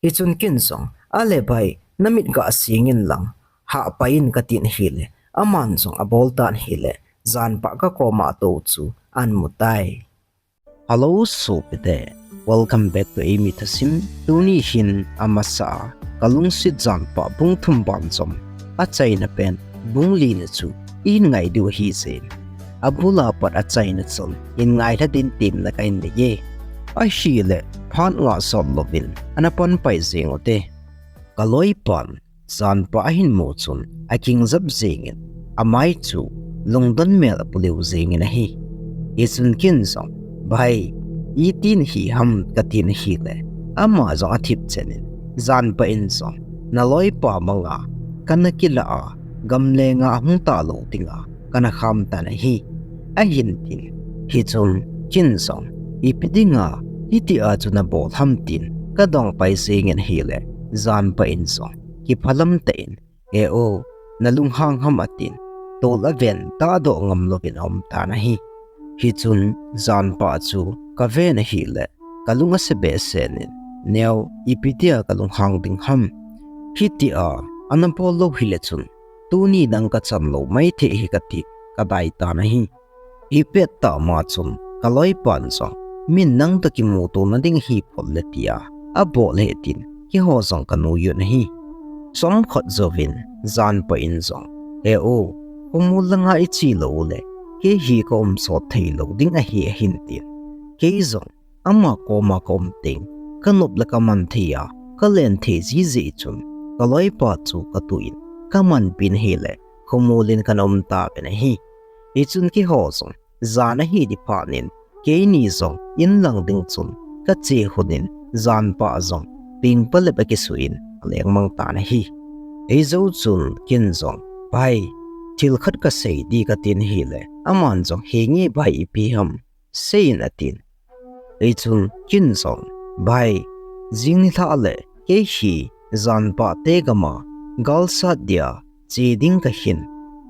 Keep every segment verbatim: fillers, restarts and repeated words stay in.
Hichun ken jong, "Ale bai, namit ga sing in lang, hahpai in," katin ahile, aman jong abol tan ahile, janpa kakoma atou chu ahin mu tai. Hello sopite, welcome back to Eimi Thasim. Tuni hin amasa a kalungset janpa bung thum banjom, achaina pen bung lina chu ihin ngai diu ahijeh in, abul a pat achaina chun hin ngailha din temna kahin nei e. Ahile, phat nga sot louvin ana panpai jeng ute. Kaloipan janpa ahin mu chun akingjap jengin, amai chu lungdon mel apuliu jengin ahi. Hichun ken jong, "Bai, iti nahi ham?" katin ahile, ama jong athip chen in, janpa in jong, "Naloipa manga kana kilah a, gamlenga ahung talou dinga kana kham tan ahi," ahin tin. Hichun ken jong, "Ipi dinga hitia chu nabol ham?" tin kadong pai jengin ahile, janpa in jong kiphalam tah in, "E o, nalunghang ham?" atin, tol aven tahdoh ngam louvin aum tan ahi. Hichun janpa chu kaven ahile, kalung ase behseh in, "Neo, ipi tia kalunghang ding ham? Hitia ana bol lou hile chun, tuni dang kachan lou maithei ahi," kati kadai tan ahi. Hipet tah ma chun kaloipan jong, "Min nang toh kimuto nading ahi phot le," tia abol e tin, keiho jong kanuiyun ahi. Chomkhat jouvin janpa in jong, "E o, khomol langa iche lou le, kei hi kaum sot thei lou ding ahi," ahin tin. Kei jong ama koma kaum teng, kanop le kaman thei a, kalen thei jiji chun, kaloipa chu katuh in, kamanpi in ahile, khomol in kana um tauvin ahi. Hichun keiho jong, jan ahi ding phat in, keini jong in lang ding chun kache lhon in, janpa jong pengpalep akisuh in aleng mang tan ahi. Hijou chun ken jong, "Bai, thil khat kasei ding," katin ahile, aman jong, "Henge bai, ipi ham? Seiyin," atin. Hichun ken jong, "Bai, jing nilhah le kei hi janpa te gama galsat dia che ding kahin,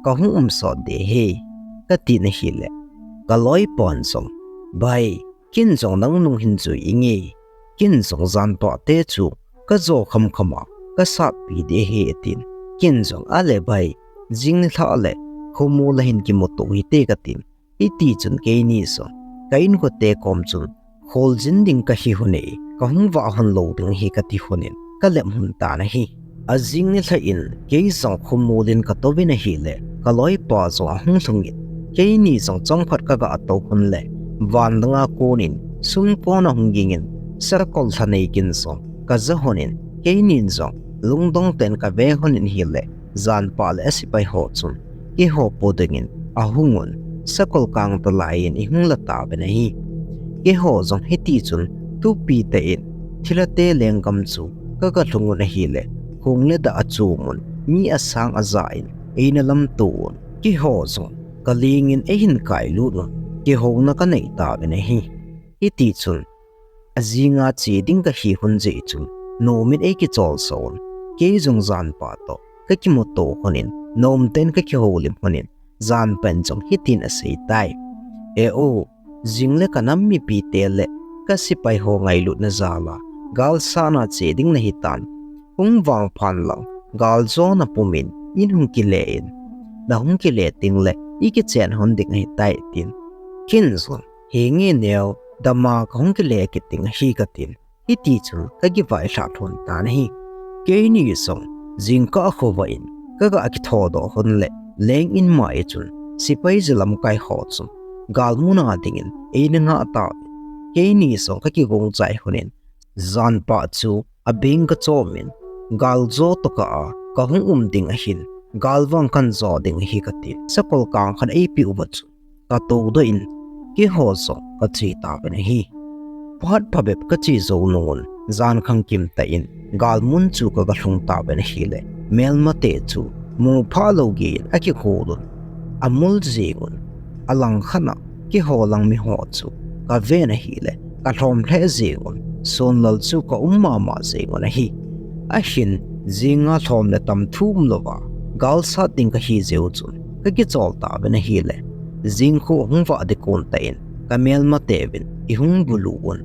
kahung um sot ding ahi," katin ahile, kaloipan jong, "Bai, ken jong nang nung hin jui inge, ken jong janpa te chu kajo khamkham a kasatpi ding ahi," atin. Ken jong, "Ale bai, jing nilhah le khomol a hin kimuto hite," katin. Hiti chun keini jong ka inkote kom chun, "Kholjin ding kahi lhon e, kahung vah lhon lou ding ahi," kati lhon in kalep lhon tan ahi. Ajing nilhah in kei jong khomol in katouvin ahile, kaloipa jong ahung lhung in, keini jong chomkhat kaga tou lhon le, van langa kon in sum kon ahung ging in, sakol lhanei kin jong kaja lhon in, keinin jong lungdong tah in kave lhon in ahile, janpa le asepai ho chun keiho po dingin ahung un, sakol kang talai in ihung la tauvin ahi. Keiho jong hiti chun thupi tah in thilha te lenggam chu kaga lhung un ahile, khong le dah achom un, mi asang aja in eina lamto un, keiho jong kaling in eihin kailut un, kihouna kanei tauvin ahi. Hiti chun, ajing a che ding kahi lhon jeh chun, nom in eikicholso un, kei jong janpa toh kakimuto lhon in, nom tah in kakihoulim lhon in, janpan jong hitin asei tai. "E o, jing le kanam mipite le kasepai ho ngailutna jal a, galsat na che ding nahi tan. Hung vangphat lang, galjo na pum in, in hung kile in, nahung kile teng le ikichen lhon ding ahitai," tin. Ken jong, "Henge neo, dama kahung kile kit ding ahi," katin. Hiti chun kakivailhah lhon tan ahi. Keini jong jingkah khovah in kaga kithodoh lhon le, leng in mai chun sepai jalamkai ho chun galmun a dingin eina ngah tauvin, keini jong kakigong chai lhon in, janpa chu abeng kachom in, galjo toh kah a kahung um ding ahin, galvang kahin jo ding ahi katin, sakol kang khat eipeh uva chun katoudoh in, keiho jong kache tauvin ahi. Phat phabep kache jou nung un, jan khangkim tah in galmun chu kaga lhung tauvin ahile, melmate chu mu phah lou gei in akigol un, amul jing un, alangkhat a keiho lang miho chu kaven ahile, kalhom lheh jeng un, sonlal chu kaum mama jeng un ahi. Ahin, jing a lhom le tam thu umlouva galsat ding kahi jeh u chun kakichol tauvin ahile, jing khu ahung vah ding kon tah in kamelmateuvin eihung bulu un,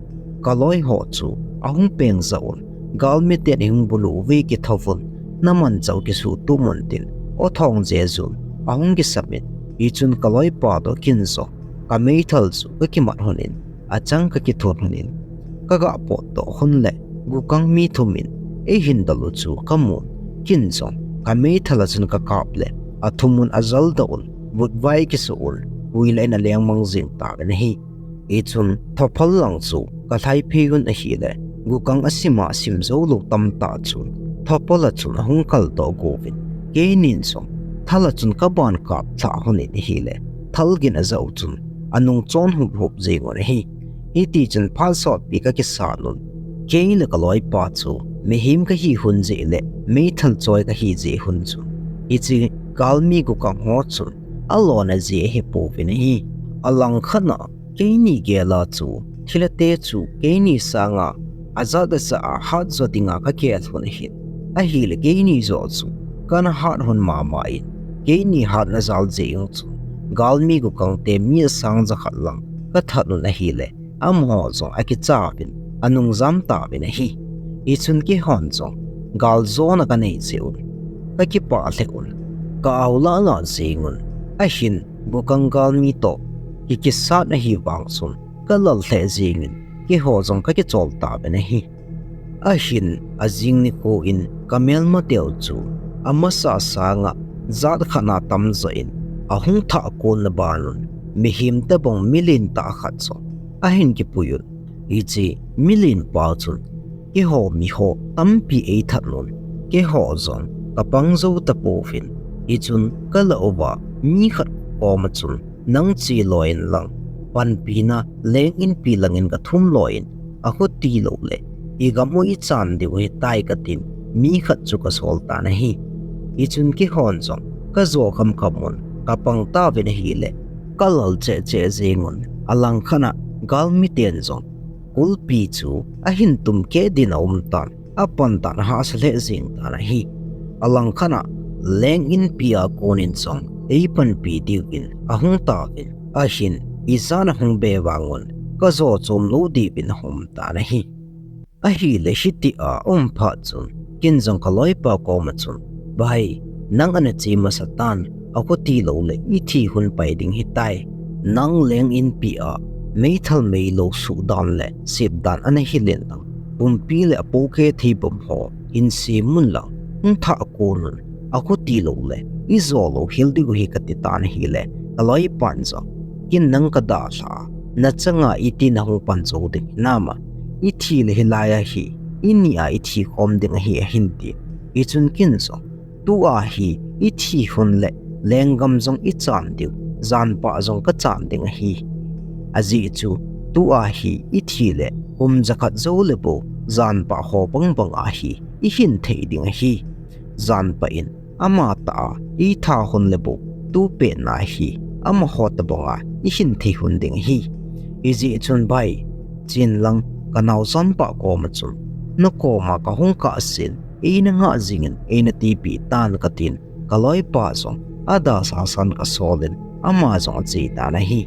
kaloi ho chu ahung peng jah un, galmiten eihung bulu uve kithouvun, naman chau kisuhtup un tin, aw thong jejun, ahung kisamin, hichun kaloipa toh kin jong, kameithal chu kakimat lhonin, achang kakithun lhonin, kagah potdoh lhon le, gukang mi thumin, eihin dol u chu kamun, kin jong, kameithal a chun kakap le, athumun ajaldoh un, vutvai kisoh un, hui le in alengmang jing tauvin ahi. Hichun, thophal lang chu, kalhaiphei un ahile, gukang asima sim joulou tamtah chun, thophal a chun ahung kaldoh gouvin, keinin jong, thal a chun kaban kap lhah lhonin ahile, thal gin ajah u chun, anungchon huphup jengun ahi. Hitichun phat sotpi kakisan un, kei le kaloipa chu, mihem kahi lhon jeh le, meithal choi kahi jeh lhon chun, hiche galmi gukang ho chun, alona ji ahipouvin ahi. Alangkhat a, keini gel a chu, thilhate chu, keini sanga, ajat ajat a hatjo dinga kagel lhon ahin. Ahile keini joh chu, kana hat lhon mama in, keini hatna jal jeh jong chu, galmi gukangte mi asang jakhat lang, kathat un ahile, amaho jong akichauvin, anungjam tauvin ahi. Hichun keihon jong, galjona kanei jeh un, kakipah lheh un, ka-ao lah lah jengun, ahin, gukang galmi toh, kikisat ahivang chun, kalal lheh jengin, keiho jong kakichol tauvin ahi. Ahin, ajing nikho in, kamelmateu chu, amasa sanga, jat khat a tamjo in, ahung thah konna banun, mihem tobang mi lentah khat jong, ahin kipuiyun, hiche, mi lenpa chun, keiho miho, tampi eithat un, keiho jong, kapang jou tapouvin, hichun, kalah uva, mi khat koma chun, nang che loi in lang, panpina, leng inpi langin kathum loi in, akhuti lou le, igam u ichan diu ahitai katin, mi khat chu kasol tan ahi. Hichun keihon jong, kajo khamkham un, kapang tauvin ahile, kalal cheh cheh jengun, alangkhat a, galmiten jong, kulpi chu, ahin tum keh din aum tan, apan tan ahahsa lheh jeng tan ahi. Alangkhat a, leng inpi a konin jong, eipanpi diuvin, ahung tauvin, ahin, ijat a hung be vangun, kajo chom lou diuvin ahung um tan ahi. Ahile hitia aum phat chun, kin jong kaloipa koma chun, Bai, nang ana che masa tan, akhuti lou le, ithi lhon pai ding ahitai. Nang leng inpi a, meithal meilou suhdan le, sepdan ana hil in lang, pumpi le apohkeh thei bom ho, hin sem un lang, hung thah kon un, akhuti lou le, ijo lou hel diu ahi kati tan ahile, kaloipan jong, kin nang kadalha a, nachanga iti nahung pan jou ding hinam a, ithi le hilai a hi, ini a ithi khom ding ahi ahin tin. Hichun kin jong, tua hi ithi lhon le lenggam jong ichan diu, janpah jong kachan ding ahi. Ajeh chu, tua hi ithi le kum jakhat jou le bou, janpah ho bang bang a hi ihin thei ding ahi. Janpah in amatah a eitha lhon le bou, tupet na hi amaho tobang a ihin thei lhon ding ahi. Hijeh chun bai, chen lang kanao janpah koma chun, nakoma kahung kahsen, eina ngah jingin eina tipeh tan katin, kaloipa jong adalha san kasol in, ama jong ache tan ahi.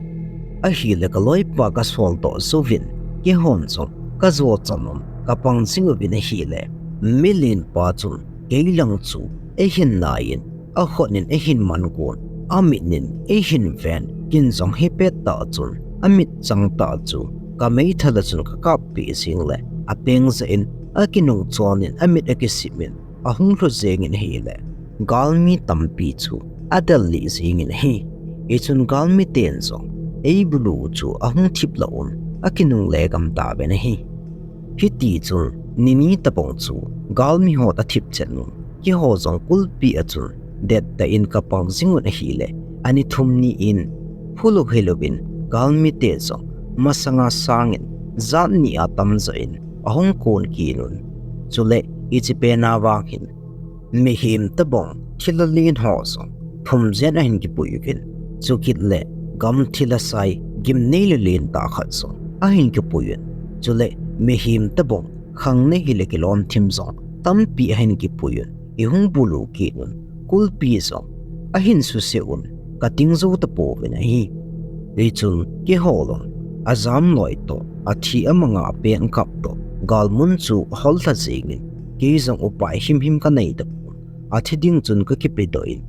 Ahile kaloipa kasoldoh jouvin, keihon jong kajo chan un kapang jing uvin ahile, mi lenpa chun kei lang chu eihin nai in, akhut in eihin man gon, amit in eihin ven, kin jong hipet tah chun, amitchang tah chu kameithal a chun kakappeh jeng le, apeng jah in, akinungchon in, amit akisip in, ahung lhu jengin ahile, galmi tampi chu adel lih jengin ahi. Hichun galmiten jong eibulu u chu ahung thip lah un, akinungle gam tauvin ahi. Hitichun, nini tobang chu galmi ho athip chet un, keiho jong kulpi a chun dettah in kapang jing un ahile, ani thum ni in, phulou hilouvin, galmite jong masanga sangin, jat ni a tamjo in ahung kon kit un. Chule, hiche pena vang hin, mihem tobang thilha len ho jong thum jen ahin kipui uvin, chukit le gamthilha sai gimnei le lentah khat jong ahin kipui un, chule mihem tobang khangnei hile kilom thim jong tampi ahin kipui un, ihung bulu kit un, kulpi jong ahin suse un, kating jou tapouvin ahi. Hichun keiho lang, ajam loi toh, athi amanga peng kap toh, Galmun chu hol lha jengin, kei jong upai himhim kanei tapon, athi ding chun kakipedoh in,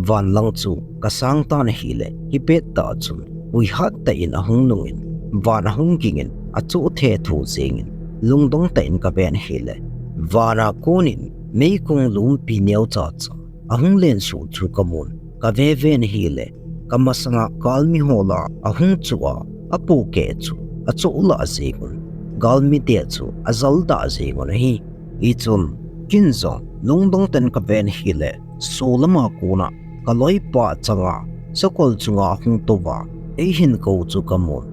van lang chu kasang tan ahile, hipet tah chun, hui hat tah in ahung nungin, van ahung gingin, achoh thethu jengin, lungdong tah in kaven ahile, vana konin meikong lumpi neocha cha ahung lensuh chu kamun, kave ven ahile, kamasanga galmi ho lah a ahung chu a, apohkeh chu achoh lah jengun, galmite chu ajal dah jengun ahi. Hichun, ken jong lungdong tah in kaven ahile, solama kona kaloipa changa, sakol chunga ahung touva, eihin kou chu kamun.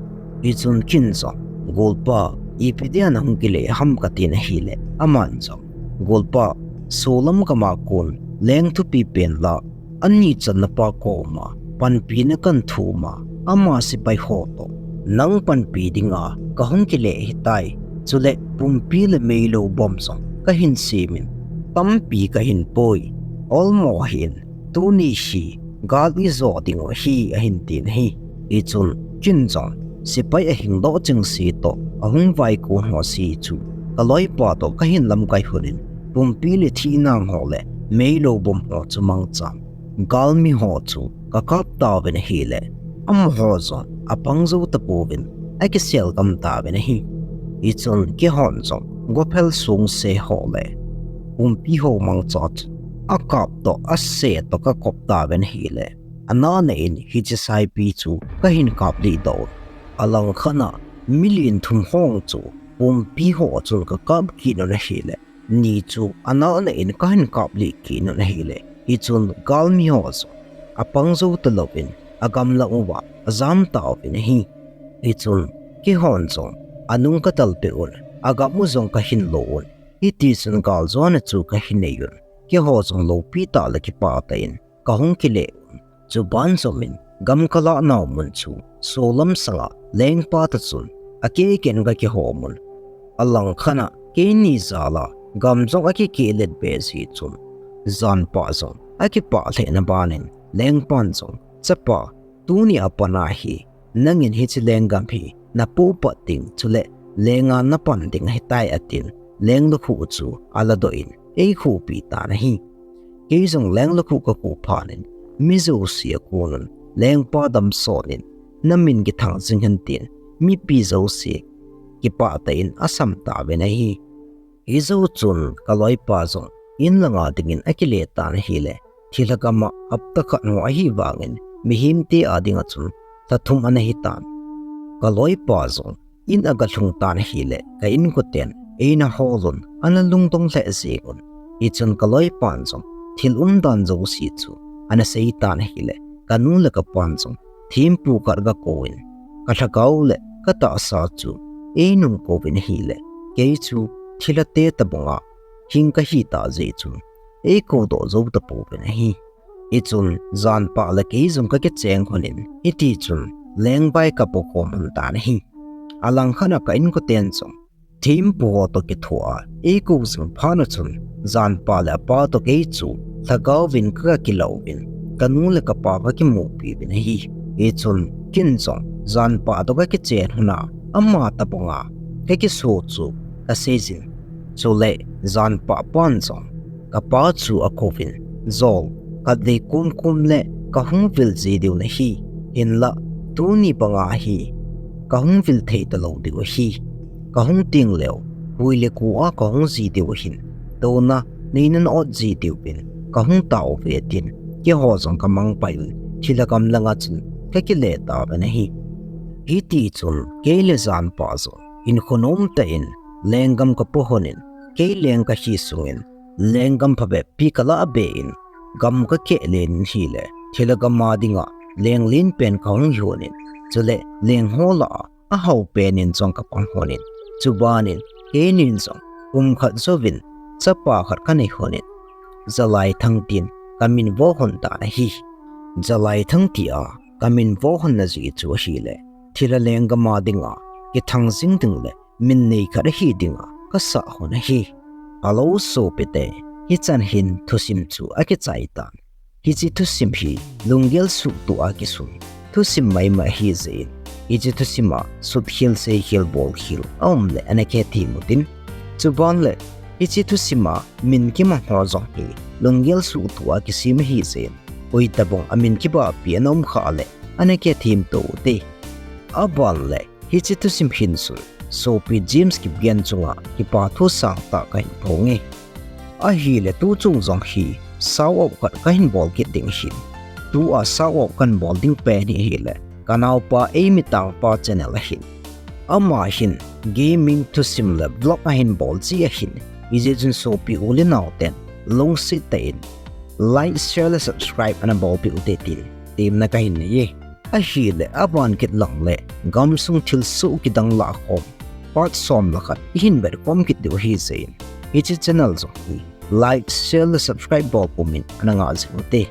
Hichun ken jong, Golpa, ipi dia nahung kile ham katin ahile, aman jong, Golpa, solam gama kon leng thupi pen lah a, ani channa pa koma panpina kahin thum a, ama sepai ho toh nang panpi dinga kahung kile ahitai. Chule pumpi le meilou bomb jong kahin semin, tampi kahin poi. Olmo hih in, tuni hi gal ijo diu ahi, ahin tin ahi. Hichun, ken jong sepai ahingdoh chengse toh ahung vaikon ho se chu kaloipa toh kahin lamkai lhonin, pumpi le thihnang ho le meilou bomb ho chu mangchan, galmi ho chu kakap tauvin ahile, amaho jong apang jou tapouvin, akisel gam tauvin ahi. Hichun keihon jong gophel songse ho le pumpi ho mangcha chu akap toh ase toh kakop tauvin ahile, anahna in hiche saipi chu kahin kaplih doh un. Alangkhat a milen thum ho chu pumpi ho chun kakap kit un ahile, ni chu anahna in kahin kaplih kit un ahile, hichun galmi ho jong apang jou talouvin, agamlang uva ajam tauvin ahi. Hichun, keihon jong anung katalpeh un, agam u jong kahin lo un, hitichun galjona chu kahin nei un, keiho jong loupi tah le kipah tah in kahung kile un. Chuban jomin, gam kalah nau mun chu solam sanga lengpa toh chun akeh keh in kakihom un. Alangkhat a keini jal a gam jong akikeh let beh jeh chun, janpa jong akipah lhehna banin, lengpan jong, Chapa, tuni a pat a hi nangin hiche lenggam hi napoh pat ding, chule lenga napan ding ahitai, atin, lenglukhuh chu aladoh in eikhuhpi tan ahi. Kei jong lenglukhuh kakhuh phat in, mi jouse akonun, lengpa damsot in, namin kithang jing hen, tin mipi jouse kipah tah in asam tauvin ahi. Hijou chun kaloipa jong in langa dingin akile tan ahile, thilha gam a hapta khat ho ahi vangin mihemte a dinga chun lha thum ana hitan. Kaloipa jong in agalhung tan ahile, ka inkoten eina holun, ana lungdong lheh jengun. Hichun kaloipan jong thil umdan jouse chu ana seitan ahile, kanu le kapan jong thempu khat gakouvin, kalhagao le katahsa chu einung kouvin ahile, kei chu thilhate tobanga hing kahitah jeh chun eikou doh jou tapouvin ahi. Hichun janpa le kei jong kakicheng lhonin, hitichun lengvai kapoh khom lhon tan ahi. Alangkhat a ka inkoten jong thempu ho toh kithoa eikou jing phat a chun, janpa le apa toh kei chu lhagaovin kagakilah uvin, kanu le kapa kakimupi uvin ahi. Hichun ken jong janpa toh kakichen lhona ama tobanga kakiso chu kaseijin, chule janpa pan jong kapa chu akouvin, Jol, khatvei komkom le kahung vil ji diu nahi, hinlah tuni banga hi kahung vil thei talou diu ahi. Kahung tengleu, hui le ko a kahung ji diu ahin, douna neina na-ot ji diuvin kahung taouve, tin keiho jong kamangpai un, thilha gam langa chun kakile tauvin ahi. Hitichun kei le janpa jong hinkho nomtah in lenggam kapoh lhonin, kei leng kahi sungin lenggam phabep pi kalah beh in, gam kakeh len in ahile, thilha gam a dinga leng lenpen kahung hi lhonin, chule leng ho lah a ahao pen in jong kapang lhonin, chubanin keinin jong kum khat jouvin chapa khat kanei lhonin, Jalaithang tin kaminvo lhon tan ahi. Jalaithang tia kaminvo lhonna jeh chu ahile, thilha lenggam a dinga kithang jing ding le min nei khat ahi dinga kasah lhon ahi. Hello sopite, hichan hin thusim chu akichai tan. Hiche thusim hi lunggel suhtuh a kisun thusim maimai ahi jeh in, hiche thusim a sutkhel, seikhel, bolkhel aum le ana kihethei mutin. Chuban le, hiche thusim a min kimang ho jong hi lunggel suhthua kisem ahi jeh in, hoitobang a min kibahpi ana um khah le ana kithem to ute. Aban le, hiche thusim hin chun sopi James Kipgen chunga kipa thu sangtah kahin phong e. Ahile tuchung jong hi shout out khat kahin bol kit ding ahin. Tua shout out kahin bol ding pen hi ahile, kanaopa Eimitangpa channel ahin. Ama hin gaming thusim le vlog ahin bol ji ahin. Hijeh chun sopi u le naoten lungset tah in like, share le subscribe ana bolpeh ute tin temna kahin nei e. Ahile aban kit lang le, gamsung thilsoh kidang lahkhom part som le khat ihin vetkhom kit diu ahi jeh in, hiche channel jong hi like, share le subscribe bol pumin ana ngah jing ute.